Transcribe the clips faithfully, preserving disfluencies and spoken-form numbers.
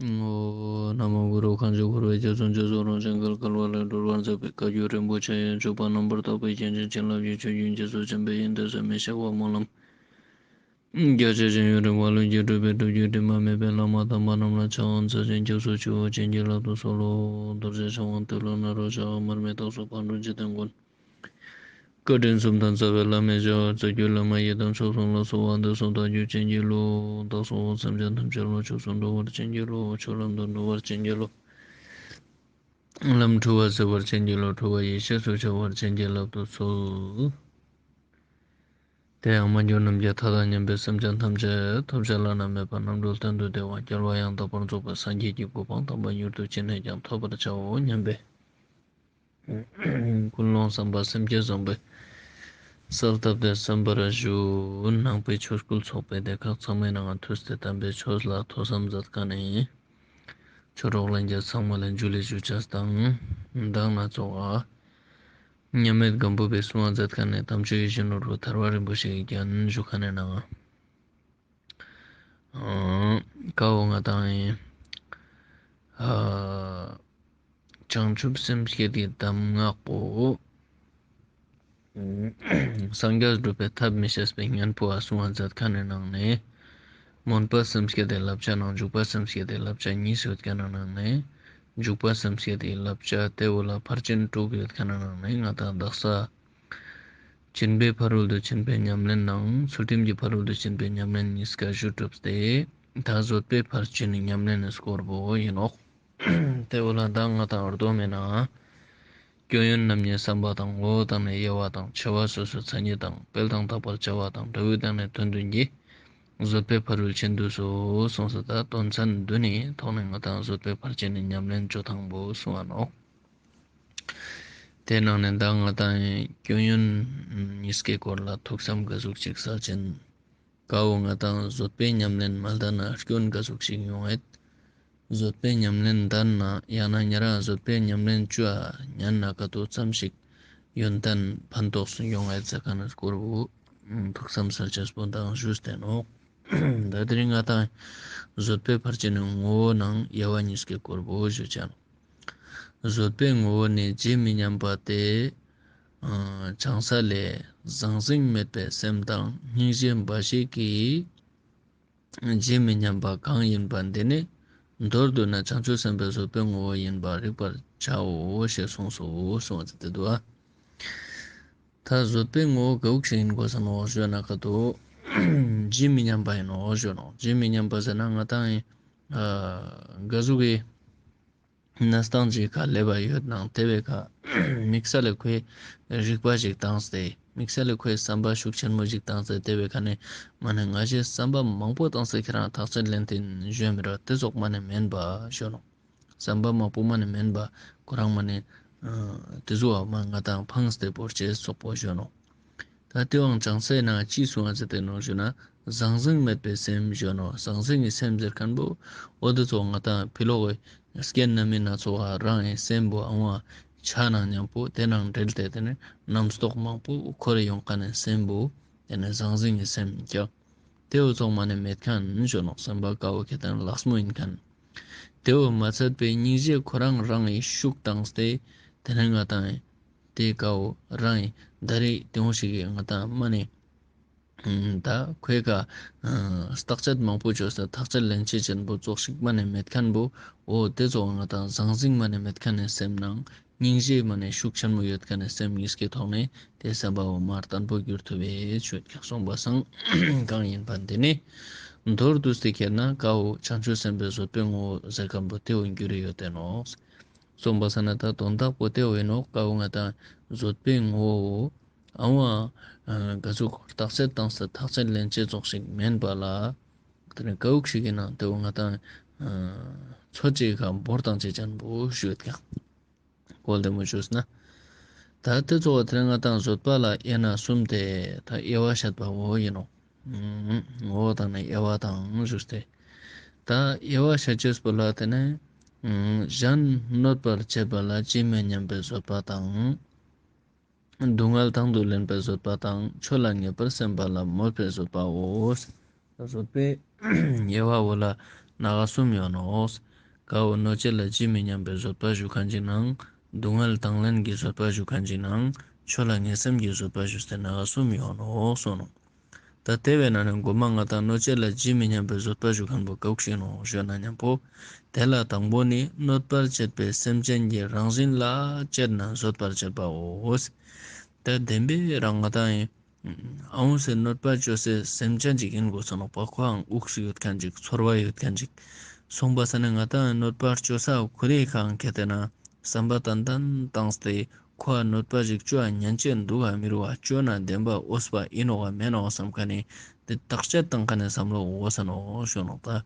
ཨོ། ན་མོ་གུ་རུ། གང་ཞིག་འཁོར་བའི་རྒྱ་མཚོ་འཇིགས་སུ་རུང་ཞིང་བརྒལ་དཀའ་བ་ལས་སྒྲོལ་བར་མཛད་པའི་བཀའ་བརྒྱུད་རིན་པོ་ཆེ་ཡི་སྤྱོད་པ་རྣམ་པར་དག་པའི་སྤྱན་ཆེན་བྱིན་རླབས་ཀྱི་ཆུ་རྒྱུན་རྒྱ་མཚོ་ཆེན་པོའི་ཡོན་ཏན་ཟད་མི་ཤེས་པ་སྨོན་ལམ་རྒྱ་ཆེ་ཞིང་ཡུན་རིང་བ་ལྷུན་གྱིས་གྲུབ་པའི་སྒྲུབ་བརྒྱུད་དྲི་མ་མེད་པའི་བླ་མ་དམ་པ་རྣམས་ལ་ཕྱག་འཚལ་ཞིང་སྐྱབས་སུ་མཆིའོ། བྱིན་གྱིས་བརླབ་ཏུ་གསོལ་ལོ། རྡོ་རྗེ་འཆང་དབང་ཏེ་ལོ་ནཱ་རོ་ཞབས་དཀར་མར་མི་སྟག་གཟིག་ཕག་གྲུ་འཇིག་རྟེན་མགོན། བཀའ་དྲིན་གསུམ་དང་རྩ་བའི་བླ་མའི་ཞབས། རྩ་བརྒྱུད་བླ་མ་ཡི་དམ་མཆོག་གསུམ་ལ་གསོལ་བ་འདེབས་སོ། བདག་རྒྱུད་བྱིན་གྱིས་རློབས། བདག་སོགས་སེམས་ཅན་ཐམས་ཅད་བློ་ཆོས་སུ་འགྲོ་བར་བྱིན་གྱིས་རློབས། ཆོས་ལམ་དུ་འགྲོ་བར་བྱིན་གྱིས་རློབས། ལམ་འཁྲུལ་བ་སེལ་བར་བྱིན་གྱིས་རློབས། འཁྲུལ་བ་ཡེ་ཤེས་སུ་འཆར་བར་བྱིན་གྱིས་བརླབ་ཏུ་གསོལ། དེ་ཡང་མ་གྱུར་ནམ་མཁའི་མཐའ་དང་མཉམ་པའི་སེམས་ཅན་ཐམས་ཅད་ཐོབ་བྱ་བླ་ན་མེད་པ་རྣམ་གྲོལ་གཏན་དུ་བདེ་བ་རྒྱལ་བ་ཡང་དག་པར་རྫོགས་པའི་སངས་རྒྱས་ཀྱི་གོ་འཕང་དམ་པ་མྱུར་དུ་ཅི་ནས་ཀྱང་ཐོབ་པར་བྱའོ་སྙམ་པའི་ཀུན་སློང་བསམ་པ་སེམས་བསྐྱེད་བཟང་པོས་གསལ་བཏབ་སྟེ་གསན་པར་ཞུ། ནང་པའི་ཆོས་སྐུལ་ཚོགས་པའི་སྡེ་ཁག་ཚང་མའི་ནང་ང་ཐུགས་ཏེ་དམ་པའི་ཆོས་ལ་ཐོས་བསམ་མཛད་མཁན་ནི་ཆོས་གྲོགས་ལྷན་རྒྱས་ཚང་མ་ལ་ཇུ་ལེ་ཞུ་ཅེས་དང་། མདང་ན་ཚོགས་མཉམ་མེད་སྒམ་པོ་པའི་གསུང་བ་མཛད་མཁན་ནི་དམ་ཆོས་ཡིད་བཞིན་ནོར་བུ་ཐར་པ་རིན་པོ་ཆེའི་རྒྱན་ཞུ་མཁན་ནི་ནང་ང་། ཀ་བོ་ང་དང་ཨ་བྱང་ཆུབ་སེམས་བསྐྱེད་ཀྱི་གདམས་ངག་པོ། སངས་རྒྱས་སྒྲུབ་པའི་ཐབས་མི་ཤེས་པའི་གཉེན་པོ་ཨ་གསུང་བ་མཛད་མཁན་ནི་ནང་ནས། སྨོན་པ་སེམས་བསྐྱེད་དེ་བསླབ་བྱ་ནང་འཇུག་པ་སེམས་བསྐྱེད་དེ་བསླབ་བྱ་གཉིས་ཡོད་མཁན་ནི་ནང་ནས། འཇུག་པ་སེམས་བསྐྱེད་དེ་བསླབ་བྱ་དེ་བོ་ལ་ཕར་ཕྱིན་དྲུག་ཡོད་མཁན་ནི་ནང་ནས་ང་དང་དག་ས། སྦྱིན་པའི་ཕ་རོལ་ཏུ་ཕྱིན་པའི་ཉམས་ལེན་ནང་ཚུལ་ཁྲིམས་ཀྱི་ཕ་རོལ་ཏུ་ཕྱིན་པའི་ཉམས་ལེན་གཉིས་ཀ་ཞུ་གྲུབ་སྟེ། ད་བཟོད་པའི་ཕར་ཕྱིན་ཉམས་ལེན་སྐོར་བོ་ཡིན་ནོག། དེ་བོ་ལ་ད་ང་དང་རྡོ་མེད་ན། སྐྱོན་ཡོན་རྣམ་གཉིས་བསམ་པ་དང་། ངོ་བོ་དང་ནི་དབྱེ་བ་དང་། ཆེ་བ་སོ་སོའི་མཚན་ཉིད་དང་། སྤེལ་དང་དག་པར་བྱ་བ་དང་། འབྲས་བུ་དང་ནི་དོན་བདུན་གྱིས། བཟོད་པའི་ཕ་རོལ་ཕྱིན་བསྡུས་སོ། གསུངས་སོ། ད་དོན་ཚན་བདུན་ནི་ཐོག་ནས་ང་དང་བཟོད་པའི་ཕར་ཕྱིན་ནི་ཉམས་ལེན་བཅོ་ཐང་བོ་གསུང་བ་ནོག། དེ་ནང་ནས་ད་ང་དང་སྐྱོན་ཡོན་གཉིས་ཀའི་སྐོར་ལ་ཐུགས་བསམ་ག་ཟུག་ཅིག་གསལ་ཅན། ཀ་བོ་ང་དང་བཟོད་པའི་ཉམས་ལེན་མ་ལྡན་ན་སྐྱོན་ག་ཟུག་ཅིག་ཡོང་ངད། བཟོད་པའི་ཉམས་ལེན་ལྡན་ན་ཡང་ན་ཉེ་རང་བཟོད་པའི་ཉམས་ལེན་བཅོ་ཨ་ཉན་ན་ག་དོ་ཙམ་ཞིག་ཡོན་ཏན་ཕན་ཐོགས་སུ་ཡོང་ངད་ཟེར་མཁན་ནི་སྐོར་བོ་ཐུགས་བསམ་གསལ་ཅན་པོ་མདང་ཞུས་ཏེ་ནོག། ད་དེ་རིང་ང་དང་བཟོད་པའི་ཕར་ཕྱིན་ནི་ངོ་བོ་ནང་དབྱེ་བ་གཉིས་ཀའི་སྐོར་བོ་ཞུ་ཅེས་ནོག། བཟོད་པའི་ངོ་བོ་ནི་ཇི་མི་སྙམ་པ་སྟེ། ཨ་བྱང་ས་ལས་ཟང་ཟིང་མེད་པའི་སེམས་དང་སྙིང་རྗེ་འབའ་ཞིག་གིས་ཇི་མི་སྙམ་པ་གང་ཡིན་པ་འདི་ནི་མདོར་བསྡུ་ན་བྱང་ཆུབ་སེམས་དཔའི་བཟོད་པའི་ངོ་བོ་ཡིན་པར་རིག་པར་བྱའོ་ཞེས་གསུངས་སོ་གསུངས་ཏེ་འདུག་ཨ། ད་བཟོད་པའི་ངོ་བོ་ག་ཟུག་ཞིག་ཡིན་དགོས་ས་ནོག་ཞུ་ན་ཀ་ཏོ། ཇི་མི་སྙམ་པ་ཡིན་ནོག་ཞུ་ནོག། ཇི་མི་སྙམ་པ་ཟེར་ན་ང་དང་ཨ་ག་ཟུག་གི་གནས་སྟངས་ཅིག་ཁ་སླེབས་པ་ཡོད་ནང་དེ་བས་ཁ་དམིགས་བསལ་ལ་ཁོའི་རིག་པ་ཞིག་བཏང་སྟེ་དམིགས་བསལ་ལ་ཁོའི་བསམ་པ་ཤུགས་ཆེན་མོ་ཞིག་བཏང་སྟེ་དེ་བས་ཁ་ནས་མ་ནས་ང་ཞའི་བསམ་པ་མང་པོ་བཏང་སྟེ་ཁྱེད་རང་ཐག་ཚད་ལེན་ཏེ་ཞུ་མི་ར་དེ་ཙོགས་མ་ནས་མེན་པ་ཞུ་ནོག། བསམ་པ་མང་པོ་མ་ནས་མེན་པ་ཁོ་རང་མ་ནས་དེ་ཟུག་བ་མ་ང་དང་ཕངས་ཏེ་བོར་ཅེས་སོགས་པོ་ཞུ་ནོག། ད་དེ་བང་བྱང་སའི་ནང་ཅི་གསུང་བ་ཟེར་ཏེ་ནོག་ཞུ་ན་ཟང་ཟིང་མེད་པའི་སེམས་ཞུ་ནོག། ཟང་ཟིང་གི་སེམས་ཟེར་མཁན་པོ་འོ་དེ་ཙོགས་ང་དང་ཕི་ལོག་གི་སྐྱེ་ན་མི་སྣ་ཚོགས་རང་གི་སེམས་པོ་ཨང་བ་ཆ་ན་མཉམ་པོ་དེ་ནང་འབྲེལ་ཏེ་དེ་ནས་རྣམ་རྟོག་མང་པོ་འཁོར་ཡོང་མཁན་ནི་སེམས་པོ་དེ་ནས་ཟང་ཟིང་གི་སེམས་ཀྱང་དེ་བོ་ཙོགས་མ་ནས་མེད་མཁན་ཞུ་ནོག། སེམས་པ་དཀར་བོ་ཁེ་དང་ལགས་མོ་ཡིན་མཁན། དེ་བོ་མ་ཚད་པའི་སྙིང་རྗེ་ཁོ་རང་རང་གི་ཤུགས་བཏང་སྟེ་དེ་ནས་ང་དང་དེ་དཀར་བོ་རང་གི་ད་རེས་དེ་བོ་ཞིག་གི་ང་དང་མ་ནས་ད་ཁོའི་ཀ་བརྟག་དཔྱད་མང་པོ་བཅོས་ཏེ་ཐག་གཅོད་ལེན་ཆེད་ཅན་པོ་ཙོགས་ཤིག་མ་ནས་མེད་མཁན་པོ་འོ་དེ་ཙོགས་ང་དང་ཟང་ཟིང་མ་ནས་མེད་མཁན་ནི་སེམས་ནང་སྙིང་རྗེ་མ་ནས་ཤུགས་ཆེན་མོ་ཡོད་མཁན་ནི་སེམས་གཉིས་ཀའི་ཐོག་ནས་དེ་བསམ་པ་བོ་མ་བརྟན་པོ་འགྱུར་ཐུབ་པའི་ཆོས་ཀྱང་གསུངས་པ་སང་གང་ཡིན་པ་འདི་ནི་མདོར་བསྡུས་ཏེ་ཁྱེར་ན་ཀ་བོ་བྱང་ཆུབ་སེམས་དཔའི་བཟོད་པའི་ངོ་བོ་ཟེར་མཁན་པོ་དེ་བོ་འགྱུར་ཡོད་དེ་ནོག། གསུངས་པ་སང་ན་ད་དོན་དག་པོ་དེ་བོ་ཡིན་ནོག། ཀ་བོ་ང་དང་བཟོད་པའི་ངོ་བོ་ཨང་བ་ག་ཟུག་བརྟག་དཔྱད་བཏང་སྟེ་ཐག་གཅོད་ལེན་ཆེད་ཙོགས་ཤིག་མེན་པ་ལ། དེ་ནི་ཀ་ཟུག་ཞིག་ཡིན་ན་དེ་བོ་ང་དང་ཚོད་ཅིག་ག་འབོར་བཏང་ཅེས་ཅན་པོ་ཞུ་ཡོད་ཀྱང་། གོ་བདེ་མོ་ཞུས་ན། ད་དེ་ཚོ་བ་དེ་ནི་ང་དང་བཟོད་པ་ལ་དབྱེ་ན་གསུམ་སྟེ་ད་དབྱེ་བ་བཤད་པ་བོ་ཡིན་ནོག། ངོ་བོ་དང་ནི་དབྱེ་བ་དང་ཞུས་ཏེ། ད་དབྱེ་བ་བཤད་ཅེས་པོ་ལ་དེ་ནི་གཞན་གནོད་པར་བྱེད་པ་ལ་ཇི་མི་སྙམ་པའི་བཟོད་པ་དང་། སྡུག་བསྔལ་དང་དུ་ལེན་པའི་བཟོད་པ་དང་། ཆོས་ལ་ངེས་པར་སེམས་པ་ལ་མོས་པའི་བཟོད་པའོ། བཟོད་པའི་དབྱེ་བ་བོ་ལ་ ནང་གསུམ་ཡོད་ནོག། ཀ་བོ་གནོད་བྱེད་ལ་ཇི་མི་སྙམ་པའི་བཟོད་པ་ཞུ་མཁན་ཅིག་ནང་། སྡུག་བསྔལ་དང་ལེན་གྱི་བཟོད་པ་ཞུ་མཁན་ཅིག་ནང་། ཆོས་ལ་ངེས་སེམས་ཀྱི་བཟོད་པ་ཞུ་སྟེ་ནང་གསུམ་ཡོད་ནོག་གསུངས་ནོག། ད་དེ་བས་ན་ནི་མགོ་མ་ང་དང་གནོད་བྱེད་ལ་ཇི་མི་སྙམ་པའི་བཟོད་པ་ཞུ་མཁན་པོ་ག་ཟུག་ཞིག་ནོག་ཞུ་ན་མཉམ་པོ། དེ་ལ་དང་པོ་ནི་གནོད་པར་བྱེད་པའི་སེམས་ཅན་གྱི་རང་བཞིན་ལ་དཔྱད་ནས་བཟོད་པར་བྱེད་པའོ། ད་བདེན་པའི་རང་ང་དང་ཨ་འོང་སེ་གནོད་པ་བཅོ་སའི་སེམས་ཅན་ཅིག་ཡིན་དགོས་ས་ནོག་པ། ཁོའང་དབུགས་ཤིག་ཡོད་མཁན་ཅིག། ཚོར་བ་ཡོད་མཁན་ཅིག། སོང་པ་ས་ནི་ང་དང་གནོད་པ་བཅོ་ས་ཁོ་རེ་ཁ་ཁེ་ཏེ་ན་བསམ་པ་ཏན་ཏན་བཏང་སྟེ་ཁོ་ཨ་གནོད་པ་ཞིག་བཅོ་ཨ་ཉན་ཅེས་འདུག་ག་མི་རུག་ག། བཅོ་ན་བདེན་པ་འོས་པ་ཡིན་ནོག་ག་མེན་ནོག་བསམ་མཁན་ནི་དེ་བརྟག་དཔྱད་བཏང་མཁན་ནི་བསམ་བློ་འོས་ས་ནོག་ཞུ་ནོག། ད་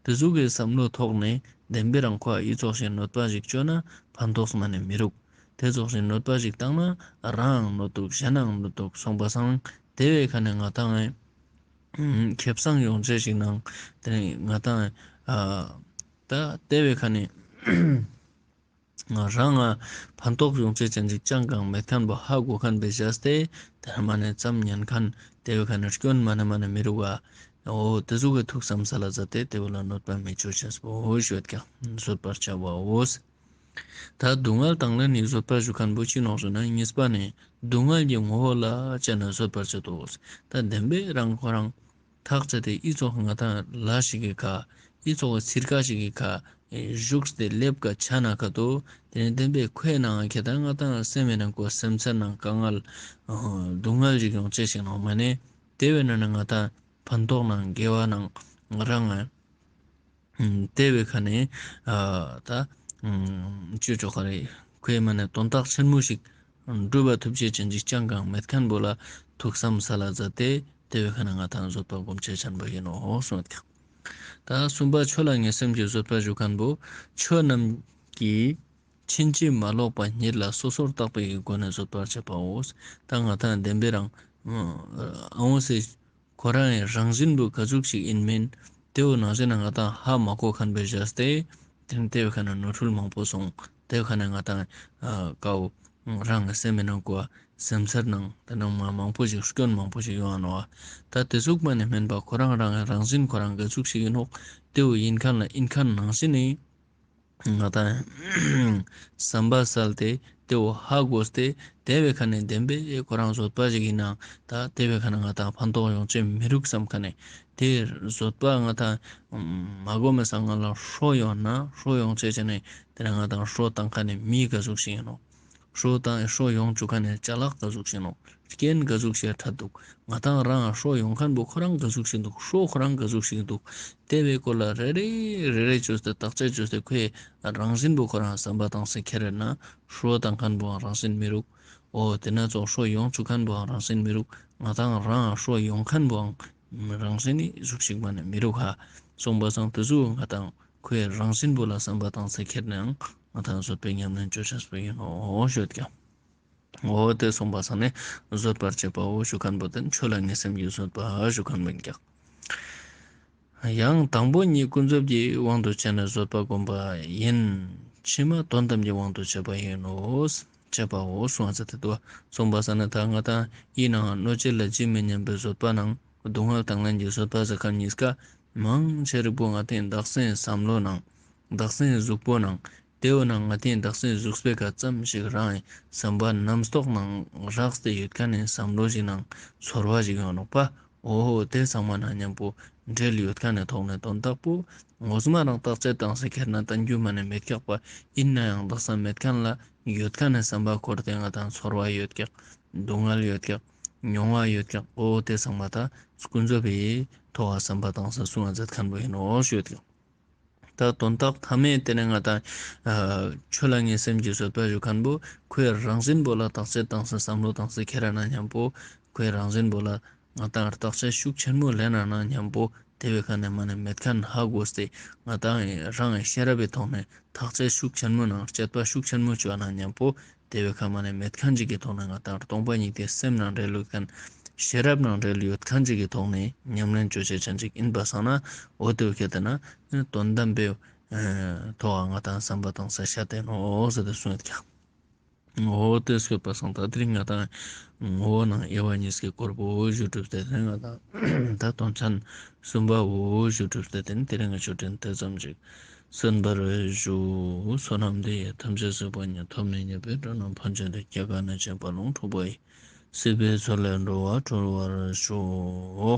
དེ་ཟུག་གི་བསམ་བློ་ཐོག་ནས་བདེན་པའི་རང་ཁོ་ཨ་ཨི་ཙོགས་ཤིག་གནོད་པ་ཞིག་བཅོ་ན་ཕན་ཐོགས་མ་ནི་མི་རུག། དེ་ཙོགས་ཤིག་གནོད་པ་ཞིག་བཏང་ན་རང་གནོད་འདུག་གཞན་ནང་གནོད་འདུག་སོང་པ་སང་དེ་བས་ཁ་ནས་ང་དང་ཁེ་བཟང་ཡོང་ཅེས་ཤིག་ནང་དེ་ནས་ང་དང་ཨ་ད་དེ་བས་ཁ་ནས་རང་ང་ཕན་ཐོགས་ཡོང་ཅེས་ཅན་ཅིག་ཅང་གང་མེད་མཁན་པོ་ཧ་གོ་མཁན་པའི་བྱས་ཏེ་དེ་མ་ནས་ཙམ་ཉན་མཁན་དེ་བས་ཁ་ནས་སྐྱོན་མ་ནས་མ་ནས་མི་རུག་ག། འོ་དེ་ཟུག་གི་ཐུགས་བསམ་ས་ལ་མཛད་དེ་དེ་བོ་ལ་གནོད་པ་མི་བཅོ་ཅེས་པོ་ཞུ་ཡོད་ཀྱང་བཟོད་པར་བྱ་བའོ། ད་སྡུག་བསྔལ་དང་ལེན་ནི་བཟོད་པ་ཞུ་མཁན་པོ་ཅི་ནོག་ཞུ་ན་གཉིས་པ་ནི་སྡུག་བསྔལ་གྱི་ངོ་བོ་ལ་དཔྱད་ནས་བཟོད་པར་བྱེད་དོ། ད་བདེན་པའི་རང་ཁོ་རང་ཐག་བཅད་དེ་ཨི་ཙོགས་ང་དང་ལས་ཤིག་གི་ཁ་ཨི་ཙོགས་ཚིར་ཁ་ཞིག་གི་ཁ་བཞུགས་ཏེ་ལེབ་ཀ་ཆ་ན་ཁ་ཏོ་དེ་ནི་བདེན་པའི་ཁོའི་ནང་ཁེ་ད་ང་དང་སེམས་མེད་ན་ཁོ་སེམས་ཚེར་ནང་དཀའ་ངལ་སྡུག་བསྔལ་ཞིག་ཡོང་ཅེས་ཤིག་ནོག་མ་ནི་དེ་བས་ན་ནི་ང་དང་ཕན་ཐོགས་ནང་དགེ་བ་ནང་རང་ང་དེ་བས་ཁ་ནས་ཨ་ད་ཅོ་ཅོ་ཁ་རེ་ཁོའི་མ་ནས་དོན་དག་ཆེན་མོ་ཞིག་འགྲུབ་པ་ཐུབ་ཅེས་ཅན་ཅིག་ཅང་གང་མེད་མཁན་པོ་ལ་ཐུགས་བསམ་ས་ལ་མཛད་དེ་དེ་བས་ཁ་ནས་ང་དང་བཟོད་པ་སྒོམ་ཆེན་ཆེན་པོ་ཡིན་ནོག་གསུངས་ཀྱང་། ད་གསུམ་པ་ཆོས་ལ་ངེས་སེམས་ཀྱི་བཟོད་པ་ཞུ་མཁན་པོ་ཆོས་རྣམས་ཀྱི་ཕྱིན་ཅི་མ་ལོག་པ་ཉིད་ལ་སོ་སོར་བརྟགས་པའི་སྒོ་ནས་བཟོད་པར་བྱེད་པའོ། ད་ང་དང་བདེན་པའི་རང་ཨ་འོང་སེ་ཁོ་རང་ཡི་རང་བཞིན་པོ་ག་ཟུག་ཞིག་ཡིན་མིན་དེ་བོ་ནང་བཞིན་ང་དང་ཧ་མ་གོ་མཁན་པའི་བྱས་ཏེ་དེ་ནི་དེ་བས་ཁ་ནས་ནོར་འཁྲུལ་མང་པོ་སོང་། དེ་བས་ཁ་ནས་ང་དང་ཨ་ཀའོ་རང་གི་སེམས་མི་ནང་ཁོ་སེམས་ཚེར་ནང་དེ་ནང་མ་མང་པོ་ཞིག་སྐྱོན་མང་པོ་ཞིག་ཡོང་ང་ནོག། ད་དེ་ཟུག་མ་ནས་མིན་པ་ཁོ་རང་རང་གི་རང་བཞིན་ཁོ་རང་ག་ཟུག་ཞིག་ཡིན་ནོག། དེ་བོ་ཡིན་མཁན་ལ་ཡིན་མཁན་ནང་བཞིན་ནི་ང་དང་བསམ་པ་གསལ་ཏེ་དེ་བོ་ཧ་གོ་སྟེ་དེ་བས་ཁ་ནས་བདེན་པའི་ཁོ་རང་བཟོད་པ་ཞིག་ཡིན་ན་ད་དེ་བས་ཁ་ནས་ང་དང་ཕན་ཐོགས་ཡོང་ཅེས་མི་རུག་བསམ་མཁན་ནི་དེ་བཟོད་པ་ང་དང་མ་གོ་མེད་ས་ང་ལ་ཧྲོ་ཡོང་ན་ཧྲོ་ཡོང་ཅེས་ཅན་ནི་དེ་ནས་ང་དང་ཧྲོ་བཏང་མཁན་ནི་མི་ག་ཟུག་ཞིག་ཡིན་ནོག། ཧྲོ་དང་ཧྲོ་ཡོང་བཅུག་མཁན་ནི་ཅ་ལག་ག་ཟུག་ཞིག་ནོག། རྐྱེན་ག་ཟུག་ཞིག་འཕྲད་འདུག། ང་དང་རང་ཧྲོ་ཡོང་མཁན་པོ་ཁོ་རང་ག་ཟུག་ཞིག་འདུག། ཧྲོ་ཁོ་རང་ག་ཟུག་ཞིག་འདུག། དེ་བས་སྐོར་ལ་རེ་རེ་རེ་རེ་བཅོས་ཏེ་བརྟག་དཔྱད་བཅོས་ཏེ་ཁོའི་རང་བཞིན་པོ་ཁོ་རང་བསམ་པ་བཏང་སྟེ་ཁྱེར་ན་ཧྲོ་བཏང་མཁན་པོའང་རང་བཞིན་མི་རུག། འོ་དེ་ན་ཙོགས་ཧྲོ་ཡོང་བཅུག་མཁན་པོའང་རང་བཞིན་མི་རུག། ང་དང་རང་ཧྲོ་ཡོང་མཁན་པོའང་རང་བཞིན་ནི་ཟུག་ཞིག་མ་ནས་མི་རུག་ཧ། སོང་པ་སང་དེ་ཟུག་ང་དང་ཁོའི་རང་བཞིན་པོ་ལ་བསམ་པ་བཏང་སྟེ་ཁྱེར་ནའང་ང་དང་བཟོད་པའི་ཉམས་ལེན་བཅོ་ཆས་པོ་ཡིན་ནོག་ཞུ་ཡོད་ཀྱང་། འོ་དེ་སོང་པ་སང་ནི་བཟོད་པར་བྱེད་པའོ་ཞུ་མཁན་པོ་དེ་ཆོས་ལ་ངེས་སེམས་ཀྱི་བཟོད་པ་ཞུ་མཁན་པོ་ཡིན་ཀྱང་། ཡང་དང་པོ་ཉིད་ཀུན་རྫོབ་ཀྱི་དབང་དུ་བྱས་ནས་བཟོད་པ་བསྒོམ་པ་ཡིན། ཕྱི་མ་དོན་དམ་གྱི་དབང་དུ་བྱས་པ་ཡིན་ནོ། བྱས་པའོ་གསུངས་ཟེར་ཏེ་འདུག། སོང་པ་སང་ནི་ད་ང་དང་ཡིན་ནའང་གནོད་བྱེད་ལ་ཇི་མི་སྙམ་པའི་བཟོད་པ་ནང་སྡུག་བསྔལ་དང་ལེན་གྱི་བཟོད་པ་ཟེར་མཁན་གཉིས་ཀ་མང་ཆེ་རིག་པོ་ང་དང་བདག་འཛིན་བསམ་བློ་ནང་བདག་འཛིན་གཟུགས་པོ་ནང་དེ་བོ་ནང་ང་དང་བདག་འཛིན་གཟུགས་པོའི་ཀ་ཙམ་ཞིག་རང་བསམ་པ་རྣམ་རྟོག་ནང་རགས་ཏེ་ཡོད་མཁན་ནི་བསམ་བློ་ཞིག་ནང་ཚོར་བ་ཞིག་ཡོང་ནོག་པ། འོ་དེ་ཚང་མ་ནང་མཉམ་པོ་འབྲེལ་ཡོད་མཁན་ནི་ཐོག་ནས་དོན་དག་པོ་ངོ་མ་རང་བརྟག་དཔྱད་བཏང་སྟེ་ཁྱེར་ན་བསྟན་རྒྱུ་མ་ནས་མེད་ཀྱག་པ། ཡིན་ནའང་བདག་འཛིན་མེད་མཁན་ལ་ཡོད་མཁན་ནི་བསམ་པ་འཁོར་ཏེ་ང་དང་ཚོར་བ་ཡོད་ཀྱག། སྡུག་བསྔལ་ཡོད་ཀྱག། མྱོང་བ་ཡོད་ཀྱག། འོ་དེ་ཚང་མ་ད་ཀུན་རྫོབ་པའི་ཐོག་བསམ་པ་བཏང་སྟེ་གསུང་བ་མཛད་མཁན་པོ་ཡིན་ནོ་ཞུ་ཡོད་ཀྱག། ད་དོན་དག་མཐའ་མའི་དེ་ནས་ང་དང་ཨ་ཆོས་ལ་ངེས་སེམས་ཀྱི་བཟོད་པ་ཞུ་མཁན་པོ་ཁོའི་རང་བཞིན་པོ་ལ་བརྟག་དཔྱད་བཏང་སྟེ་བསམ་བློ་བཏང་སྟེ་ཁྱེར་ན་མཉམ་པོ་ཁོའི་རང་བཞིན་པོ་ལ་ང་དང་བརྟག་དཔྱད་ཤུགས་ཆེན་མོ་ལེན་ན་མཉམ་པོ་དེ་བས་ཁ་ནས་མ་ནས་མེད་མཁན་ཧ་གོ་སྟེ་ང་དང་རང་གི་ཤེས་རབ་པའི་ཐོག་ནས་བརྟག་དཔྱད་ཤུགས་ཆེན་མོ་ནང་དཔྱད་པ་ཤུགས་ཆེན་མོ་བཅོ་ན་མཉམ་པོ་དེ་བས་ཁ་མ་ནས་མེད་མཁན་ཅིག་གི་ཐོག་ནས་ང་དང་སྟོང་པ་ཉིད་དེ་སེམས་ནང་འབྲེལ་ཡོད་མཁན་ཤེས་རབ་ནང་འབྲེལ་ཡོད་མཁན་ཅིག་གི་ཐོག་ནས་ཉམས་ལེན་བཅོ་བྱེད་ཅན་ཅིག་ཡིན་པ་སང་ན་འོ་དེ་བས་ཁ་དེ་ན་དོན་དམ་པའི་ཐོག་ང་དང་བསམ་པ་བཏང་ས་ཤ་དེ་ནོ་ཟེར་ཏེ་གསུངས་ཡོད་ཀྱག། འོ་ཏེ་སྐོར་པ་སང་ད་དེ་རིང་ང་དང་འོ་ནང་དབྱེ་བ་གཉིས་ཀྱི་སྐོར་པོ་ཞུ་གྲུབ་སྟེ་དེ་ང་དང་ད་དོན་ཚན་གསུམ་པ་བོ་ཞུ་གྲུབ་སྟེ་དེ་ནི་དེ་རིང་ང་ཆོ་དྲན་དེ་ཙམ་ཅིག་གསན་པར་ཞུ། བསོད་ནམས་འདི་ཡིས་ཐམས་ཅད་གཟིགས་པ་ཉིད། ཐོབ་ནས་ཉེས་པའི་དགྲ་རྣམས་ཕམ་བྱས་ཏེ། སྐྱེ་རྒ་ན་འཆིའི་རྦ་ཀློང་འཁྲུགས་པ་ཡི། སྲིད་པའི་མཚོ་ལས་འགྲོ་བ་སྒྲོལ་བར་ཤོག།